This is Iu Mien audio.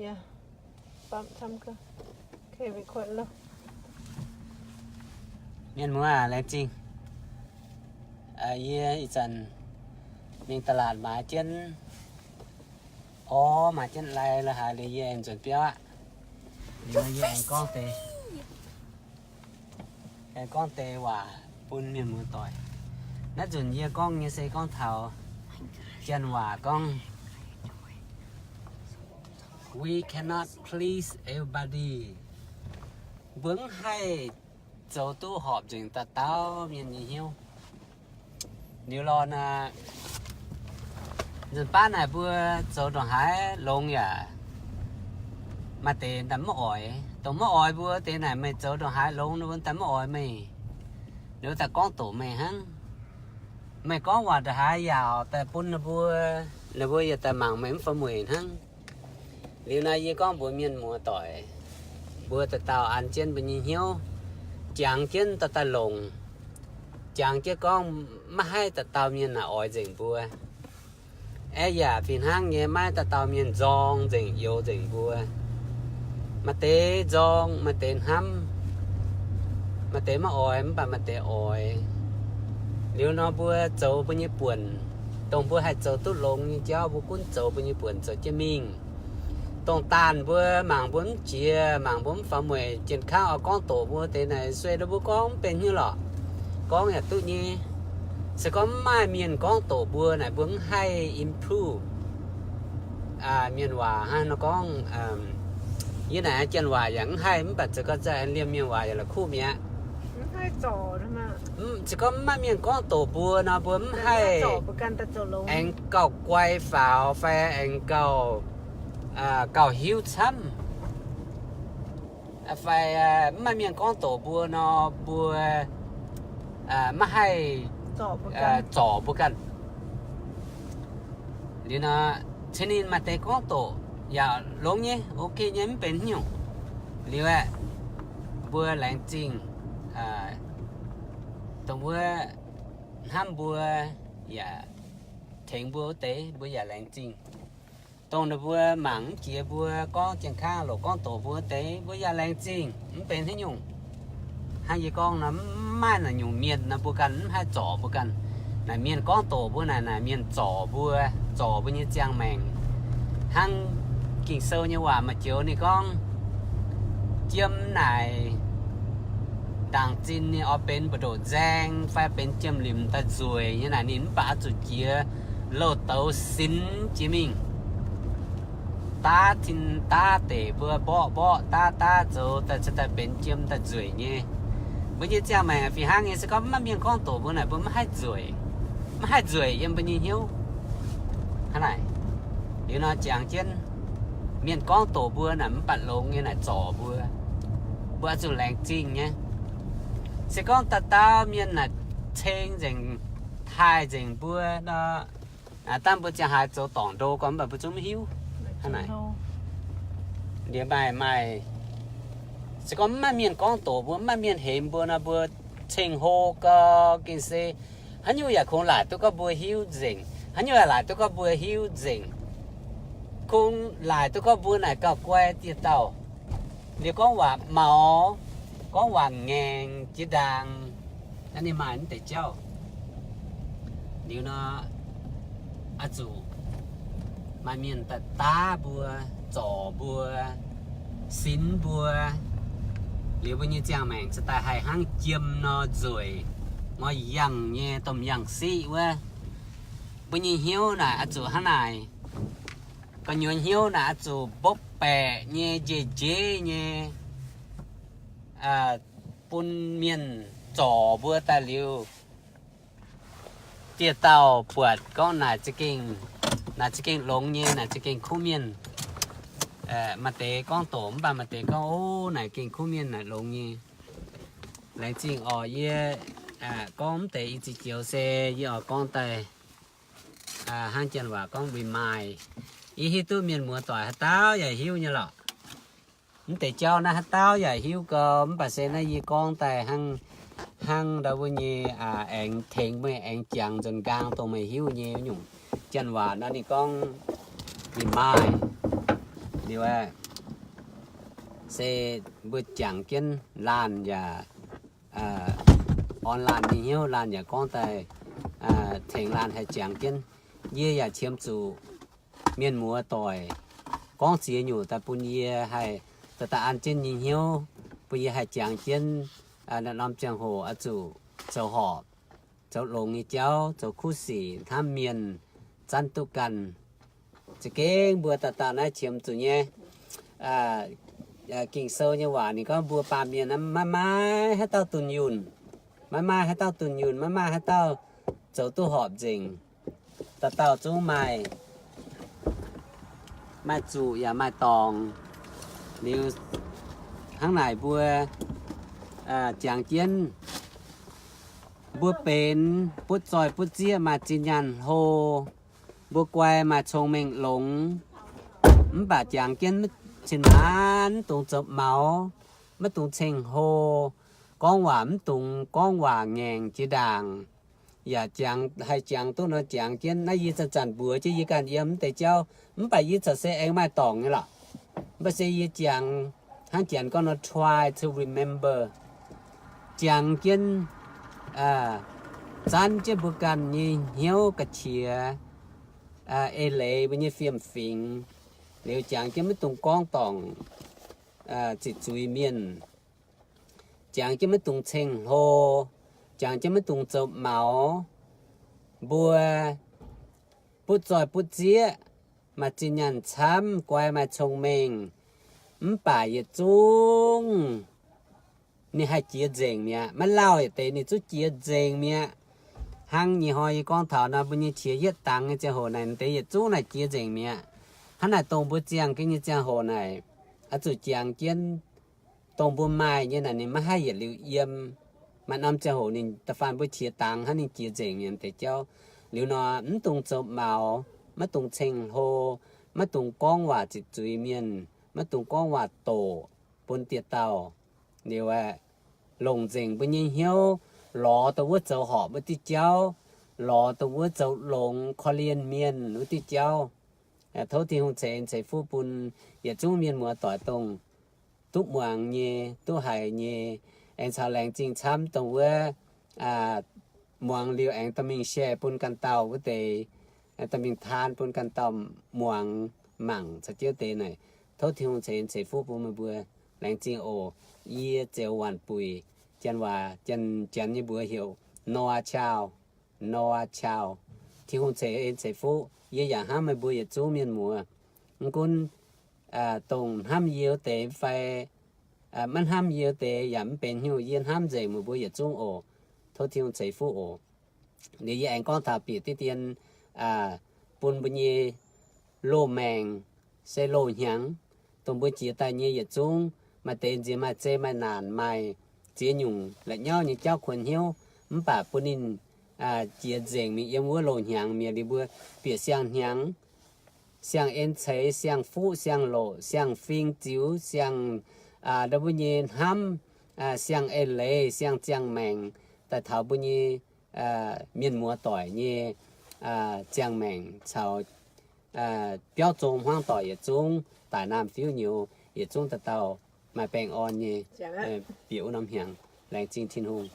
Mienh muoz laengz zingh. Yie ih zanc mingh da'laatc maaiz jienv orv, maaiz jienv lai lo haaix liuz yie aengx nzuonx biauv aqv. Liuz nor yie aengx gorngv deix, aengx gorngv deix waac bun mienh muoz doic. Naaiv nzunc yie gorngv nyei se gorngv taux janx waac gorngv, we cannot please everybody. Mbuo mv haih zoux duqv horpc nzengc dauh dauh mienh nyei hnyouv. Liuz lorqc naaic, nzunc baav naaic mbuo zoux ndongc haaix longx yaac maaih deix daaih maiv oix. Dongh maiv oix mbuo deix naaic, meih zoux ndongc haaix longx ninh daaih maiv oix meih. Ninh daaih gorngv doqc meih hnangv. Meih gorngv waac ndongc haaix yaauc daaih bun ninh mbuo, ninh mbuo yaac daaih mangc meih mv fai mueic hnangv. Liuz naaiv yie gorngv mbuox mienh muoz doic, mbuo dauh dauh an jienv mbuo nyei hnyouv, jangx jienv dauh dauh longc, jangx jienv gorngv maiv haih dauh dauh mienh naaic oix nzengc mbuo. Aeqv, yaac fih hnangv nyei, maiv dauh dauh mienh nzorng nzengc, youx nzengc mbuo. Maaih deix nzorng, maaih deix hnamv, maaih deix maiv oix, mv baac maaih deix oix. Liuz nor mbuo zoux mbuo nyei buonc, dongh mbuo haih zoux duqv longx nyei jauv, mbuo gunv zoux mbuo nyei buonc zoux jienv mingh. Dongh daanh mbuo mangc mbuo mv jiex, mangc mbuo mv faaux mueic, jien kangv oix gorngv doqc mbuo deix naaic, sueih nor mbuo gorngv mv benx hnyouv lorqc. Gorngv yaac duqv nyei. Se gorngv mv maaih mienh gorngv doqc mbuo naaic, mbuo mv haih improve. Mienh waac hnangv nor gorngv, yie naaic janx waac yaac mv haih, mv baac zoux gau zai aengx liemh mienh waac yaac la'kuqv mi'aqv. Se gorngv mv maaih mienh gorngv doqc mbuo nor, mbuo mv haih aengx gauh guai faaux fai aengx gauh, gauh hiuv camv. Fai mv maaih mienh gorngv doqc mbuo nor, mbuo maiv haih zorc mbuo ganh. Liuz nor, cin ninh maaih deix gorngv doqc yaac longx nyei, ok nyei, mv benx haaix nyungc. Liuz aeqv, mbuo laengz zingh dongh wuov hnamv mbuo yaac tengx mbuo wuov deix, mbuo yaac laengz zingh. Dongh ninh mbuo mangc mv jiex mbuo, gorngv jien kangv loc gorngv doqc mbuo wuov deix, mbuo yaac laengz zingh, mv benx haaix nyungc. Hnangv yie gorngv nor, mv maaih naaic nyungc mienh nor, mbuo ganh mv haih zorc mbuo ganh. Naaic mienh gorngv doqc mbuo naaic, naaic mienh zorc mbuo, zorc mbuo nyei ziangh maengc. Hnangv Ging-Sou nyei waac maaih joux ninh gorngv, jiem naaic ndaangc zinh ninh oix benx mbu'ndoqc nzaeng fai benx jiem-limc daaih nzueic nyei naaic, ninh mv baac oix zuqc jiex louh douz sinx jiex mingh. Daav tin daav deic mbuo mborqv mborqv daav daav zoux daaih, daaih benx jiem daaih nzueic nyei. Mbuo nyei ziangh maengc fih hnangv nyei, se gorngv mv maaih mienh gorngv doqc mbuo naaic, mbuo mv haih nzueic, mv haih nzueic yiem mbuo nyei hnyouv. Hnangv naaic, liuz nor jangx jienv mienh gorngv doqc mbuo naaic mv baac longx nyei naaic zorc mbuo, mbuo oix zuqc laengz zingh nyei. Se gorngv dauh dauh mienh naaic ceng nzengc, taaih nzengc mbuo nor, dangh mbuo ziangh haaix zoux dorngc ndo gorngv mv baac mbuo zungv mv hiuv. Hnangv naaic, liuz maaih, maaih, se gorngv mv maaih mienh gorngv doqc mbuo, mv maaih mienh hemx mbuo nor, mbuo ceng hlo gau gengh se haaix nyungc yaac kungx laaic duqv gorngv mbuo hiuv nzengc, haaix nyungc yaac laaic duqv gorngv mbuo hiuv nzengc, kungx laaic duqv gorngv mbuo naaic gauh guai dieh dauh. Liuz gorngv waac maux, gorngv waac ngaengc jiex ndaangc, naaiv ninh maaih mv deix jauv. Liuz nor, oix zuqc maaih mienh daaih daav mbuo, zorc mbuo, sinx mbuo, liuz mbuo nyei ziangh maengc cingx daaih haih hnangv jiem nor nzueic, mor yangh nyei domh yangh siqv wuov. Mbuo nyei hnyouv naaic oix zuqc hnangv naaic. Gu'nyuoz hnyouv naaic oix zuqc mbopv baeqc nyei, njeiv-njeiv nyei, bun mienh zorc mbuo daaih liuz, dieh dauh buatc gorngv naaic za'gengh, naaic za'gengh longx nyei, naaic za'gengh kuv mienh. Maaih deix gorngv doqc mv baac maaih deix gorngv, o, naaic gengh kuv mienh, naaic longx nyei. Laengz zingh oc. Yie gorngv mv deix i ziex joux se yie oix gorngv daaih hnangv janx waac gorngv remind. Yie hiuv duqv mienh muoz doic haaix dauh yaac hiuv nyei lorqc. Mv deix jauv naaiv haaix dauh yaac hiuv gau, mv baac se naaiv yie gorngv daaih hnangv, hnangv ndau wuov nyei, aengx tengx meih aengx jangx nzuonx nqaang dongh meih hiuv nyei wuov nyungc. Janx waac nor ninh gorngv remind. Liuz aeqv, se mbuo jangx jienv laanh yaac orn laanh nyei hnyouv, laanh yaac gorngv daaih tengx laanh haih jangx jienv. Yie yaac qiemx zuqc mienh muoz doic gorngv ziex nyungc daaih bun yie haih daaih an jienv nyei hnyouv, bun yie haih jangx jienv norm ziangh hoc oix zuqc zoux horpc, zoux longx nyei jauv, zoux kuv sic, hnamv mienh, zanv duqv ganh. Za'gengh mbuo dauh dauh naaiv qiemx zuqc nyei. Ging-Sou nyei waac ninh gorngv mbuo baamh mienh maiv maaih haaix dauh dunh yunh, maiv maaih haaix dauh dunh yunh, maiv maaih haaix dauh zoux duqv horpc nzengc. Dauh dauh zungv maaih, maaih zuqc yaac maaih dorngc. Liuz hnangv naaic mbuo jangx jienv, mbuo benx butv zoih butv zieqv maaih zinh nyaanh hlo, mbuo guai maaih cong-mengh longx, mv baac jangx jienv cin-maanc mv dungx zoux maux, maiv dungx ceng-hlo, gorngv waac mv dungx gorngv waac ngaengc jiex ndaangc. Yaac jangx, haih jangx duqv nor jangx jienv. Naaiv yie zanc-zanc mbuox jienv yie ganh yiem mv deix jauv, mv baac yie corc se aengx maaih dorngc nyei lorqc. Mv baac se yie jangx, hnangv janx gorngv nor try to remember, jangx jienv, zanv jienv mbuo ganh nyei hnyouv ga'qiex, eix leiz mbuo nyei fiem-fingx. Liuz jangx jienv maiv dungx gorngv dorngc ziqc zuiz mienh, jangx jienv maiv dungx ceng-hlo, jangx jienv maiv dungx zoux maux. Mbuo butv zoih butv zieqv, maaih zinh nyaanh camv, guai maaih cong-mengh, mv baac yietc zungv ninh haih jiex nzengc mi'aqv. Maiv lauh yietc deix ninh zungv jiex nzengc mi'aqv. Hnangv nyei hnoi yie gorngv taux nor, mbuo nyei qiex yietv dangx nyei ziangh hoc naaic, deix yietc zungv naaic jiex nzengc mi'aqv. Hnangv naaic dongh mbuo ziangh jienv nyei ziangh hoc naaic, oix zuqc jangx jienv dongh mbuo maaih nyei naaic ninh maiv haih yietc liuz yiem. Maaih norm ziangh hoc ninh da'faanh mbuo qiex dangx hnangv ninh jiex nzengc mi'aqv deix jauv. Liuz nor mv dungx zoux maux, maiv dungx ceng-hlo, maiv dungx gorngv waac ziqc zuiz mienh, maiv dungx gorngv waac doqc bun dieh dauh. Liuz aeqv, longc nzengc mbuo nyei hnyouv lorz dongh wuov zoux horpc wuov diuh jauv, lorz dongh wuov zoux longx korv-lienh mienh wuov diuh jauv. Tov Tin-Hungh ceix en ceix fuqv bun yietc zungv mienh muoz doic dongh duqv muangx nyei, duqv haiz nyei, aengx caux laengz zingh camv dongh wuov muangx liuz aengx dorh mingh share bun ganh dauh wuov deix, dorh mingh taan bun ganh dauh muangx mangc caux jienv deix naaic. Tov Tin-Hungh ceix en ceix fuqv bun meih mbuo. Laengz zingh oc. Yie Zeux Waanc-Buic, Janx waac, Janx nyei mbuox heuc Noah Chau. Noah Chau. Tin-Hungh ceix en ceix fuqv. Yie yaac hnamv meih mbuo yietc zungv mienh muoz. Mv gunv dongh hnamv yie wuov deix fai maiv hnamv yie wuov deix yaac mv benx haaix nyungc, yie hnamv nzengc meih mbuo yietc zungv oc. Tov Tin-Hungh ceix fuqv oc. Liuz yie aengx gorngv taux bieqc diqv dien bun mbuo nyei loz-maengc se loz-hnyangx, dongh mbuo jiex daaih nyei yietc zungv maaih deix nziex maaih zei maaih naanc maaih ziex nyungc la'nyauv nyei jauv kuonx hnyouv, mv baac bun ninh jiex nzengc mingh yiem wuov loz-hnyangx mi'aqv. Liuz mbuo bieqc siang-hnyangx, siang-en ceix, siang-fuqv, siang-loqc, siang-fing ziux, siang, ndau mbuo nyei hnamv, siang-eix leiz, siang-ziangh maengc, daaih taux mbuo nyei mienh muoz doic nyei ziangh maengc caux biauv zong hmuangv doic yietc zungv daic naamh fiuv nyouz yietc zungv dauh dauh maaih baengh orn nyei bieqc wuov norm hnyangx. Laengz zingh Tin-Hungh.